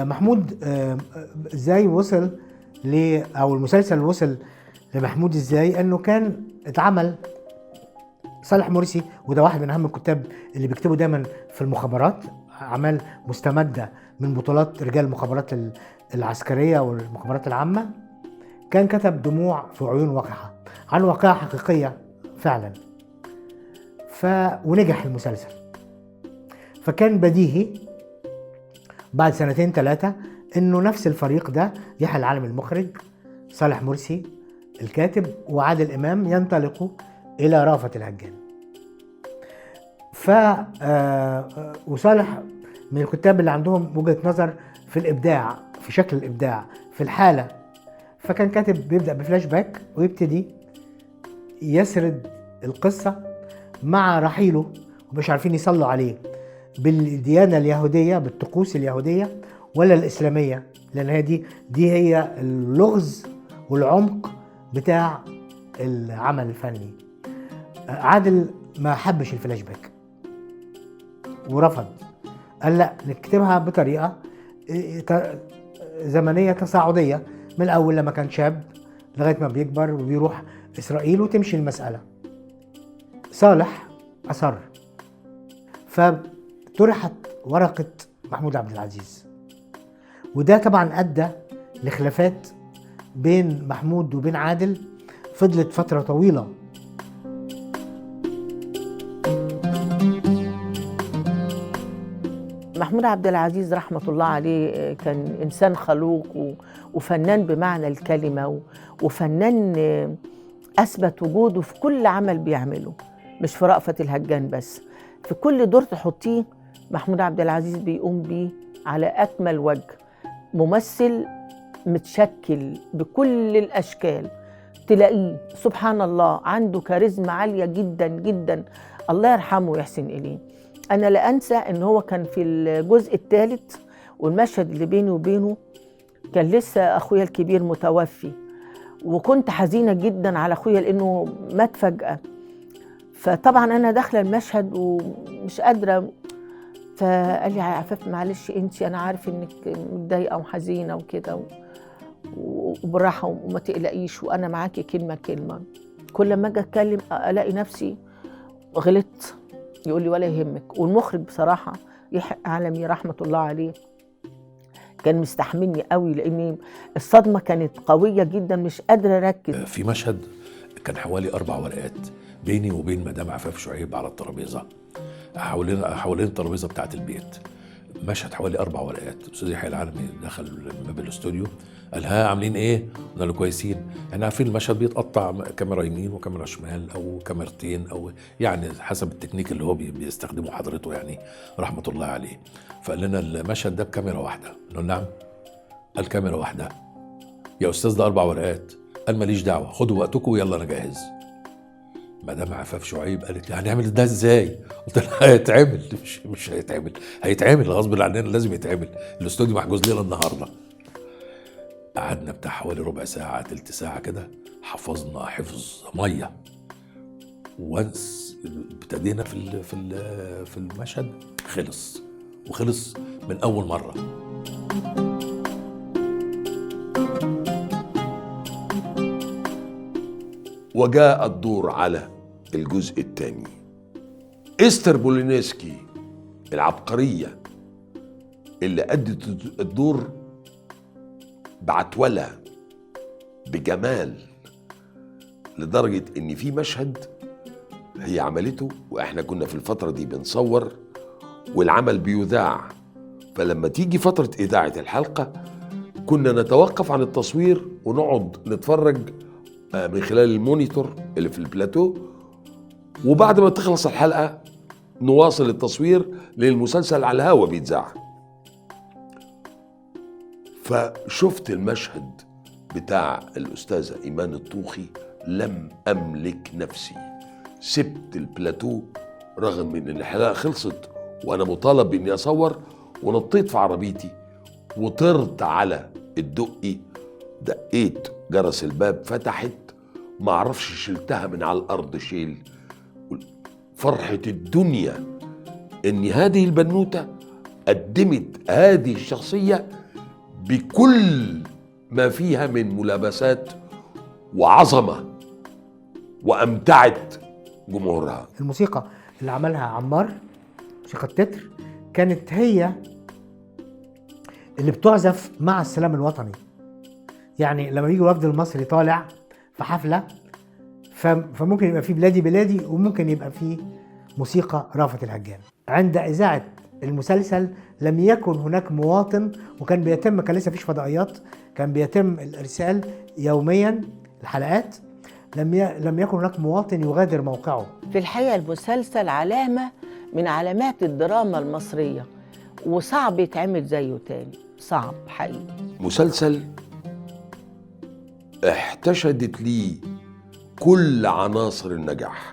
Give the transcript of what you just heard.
محمود ازاي وصل او المسلسل وصل لمحمود ازاي؟ انه كان اتعمل صالح مرسي، وده واحد من اهم الكتاب اللي بيكتبوا دايما في المخابرات، اعمال مستمدة من بطولات رجال المخابرات العسكرية والمخابرات العامة. كان كتب دموع في عيون وقحه عن واقعه حقيقية فعلا، ونجح المسلسل. فكان بديهي بعد سنتين ثلاثة انه نفس الفريق ده، يحيى العالمي المخرج، صالح مرسي الكاتب، وعادل امام، ينطلقوا الى رأفت الهجان. ف وصالح من الكتاب اللي عندهم وجهة نظر في الابداع، في شكل الابداع، في الحالة. فكان كاتب بيبدأ بفلاش باك ويبتدي يسرد القصة مع رحيله، ومش عارفين يصلوا عليه بالديانة اليهودية، بالطقوس اليهودية ولا الإسلامية، لأن هي دي هي اللغز والعمق بتاع العمل الفني. عادل ما حبش الفلاش باك ورفض، قال لا، نكتبها بطريقة زمنية تصاعدية، من الأول لما كان شاب لغاية ما بيكبر وبيروح إسرائيل وتمشي المسألة. صالح أصر، فطرحت ورقة محمود عبد العزيز، وده طبعا أدى لخلافات بين محمود وبين عادل فضلت فترة طويلة. محمود عبد العزيز رحمة الله عليه كان إنسان خلوق وفنان بمعنى الكلمة، وفنان أثبت وجوده في كل عمل بيعمله، مش في رأفت الهجان بس، في كل دور تحطيه محمود عبد العزيز بيقوم بيه على أكمل وجه. ممثل متشكل بكل الأشكال، تلاقيه سبحان الله عنده كاريزما عالية جدا جدا، الله يرحمه ويحسن إليه. أنا لا أنسى إن هو كان في الجزء الثالث، والمشهد اللي بيني وبينه كان لسه أخويا الكبير متوفي، وكنت حزينة جدا على أخويا لأنه مات فجأة. فطبعا أنا داخلة المشهد ومش قادرة، فقال لي يا عفاف معلش أنت، أنا عارف إنك متضايقة وحزينة وكده، وبراحة وما تقلقيش، وأنا معاكي كلمة كلمة. كل ما أجي أتكلم ألاقي نفسي غلطت، يقول لي ولا يهمك. والمخرج بصراحة يحيى عالمي رحمة الله عليه كان مستحملني قوي، لأن الصدمة كانت قوية جدا، مش قادرة أركز. في مشهد كان حوالي 4 ورقات بيني وبين مدام عفاف شعيب على الترابيزة، حوالين الترابيزة بتاعة البيت، مشهد حوالي 4 ورقات. أستاذ يحيى العالمي دخل باب الاستوديو قال ها عاملين إيه؟ قلنا له كويسين. احنا عارفين المشهد بيتقطع كاميرا يمين وكاميرا شمال أو كاميرتين، أو يعني حسب التكنيك اللي هو بيستخدمه حضرته يعني رحمة الله عليه. فقال لنا المشهد ده بكاميرا واحدة. قلنا له نعم. قال كاميرا واحدة يا أستاذ، ده 4 ورقات. قال ماليش دعوة، خدوا وقتكم ويلا أنا جاهز. مدام عفاف شعيب قالت لي هنعمل ده ازاي؟ قلت لها هيتعمل، مش هيتعمل، هيتعمل غصب عننا، لازم يتعمل، الاستوديو محجوز لنا النهارده. قعدنا بتاع حوالي ربع ساعة تلت ساعة كده، حفظنا حفظ مية، وانس ابتدينا في في في المشهد، خلص، وخلص من اول مرة. وجاء الدور على الجزء الثاني. إستر بولينسكي العبقرية اللي أدت الدور بعتولة بجمال، لدرجة إن في مشهد هي عملته وإحنا كنا في الفترة دي بنصور والعمل بيذاع، فلما تيجي فترة إذاعة الحلقة كنا نتوقف عن التصوير ونقعد نتفرج من خلال ال monitor اللي في البلاتو، وبعد ما تخلص الحلقة نواصل التصوير للمسلسل على الهوا بيتذاع. فشفت المشهد بتاع الأستاذة إيمان الطوخي، لم أملك نفسي، سبت البلاتو رغم من إن الحلقة خلصت وأنا مطالب بإني أصور، ونطيت في عربيتي وطرت على الدقي، دقيت جرس الباب، فتحت، معرفش شلتها من على الأرض شيل. فرحة الدنيا إن هذه البنوتة قدمت هذه الشخصية بكل ما فيها من ملابسات وعظمة، وأمتعت جمهورها. الموسيقى اللي عملها عمار، موسيقى التتر، كانت هي اللي بتعزف مع السلام الوطني. يعني لما يجي الوفد المصري طالع في حفلة، فممكن يبقى فيه بلادي بلادي، وممكن يبقى فيه موسيقى رأفت الهجان. عند إذاعة المسلسل لم يكن هناك مواطن، وكان بيتم، كان لسه فيش فضائيات، كان بيتم الإرسال يوميا الحلقات، لم يكن هناك مواطن يغادر موقعه. في الحقيقة المسلسل علامة من علامات الدراما المصرية، وصعب يتعمل زيه تاني، صعب حقيقي. مسلسل احتشدت ليه كل عناصر النجاح.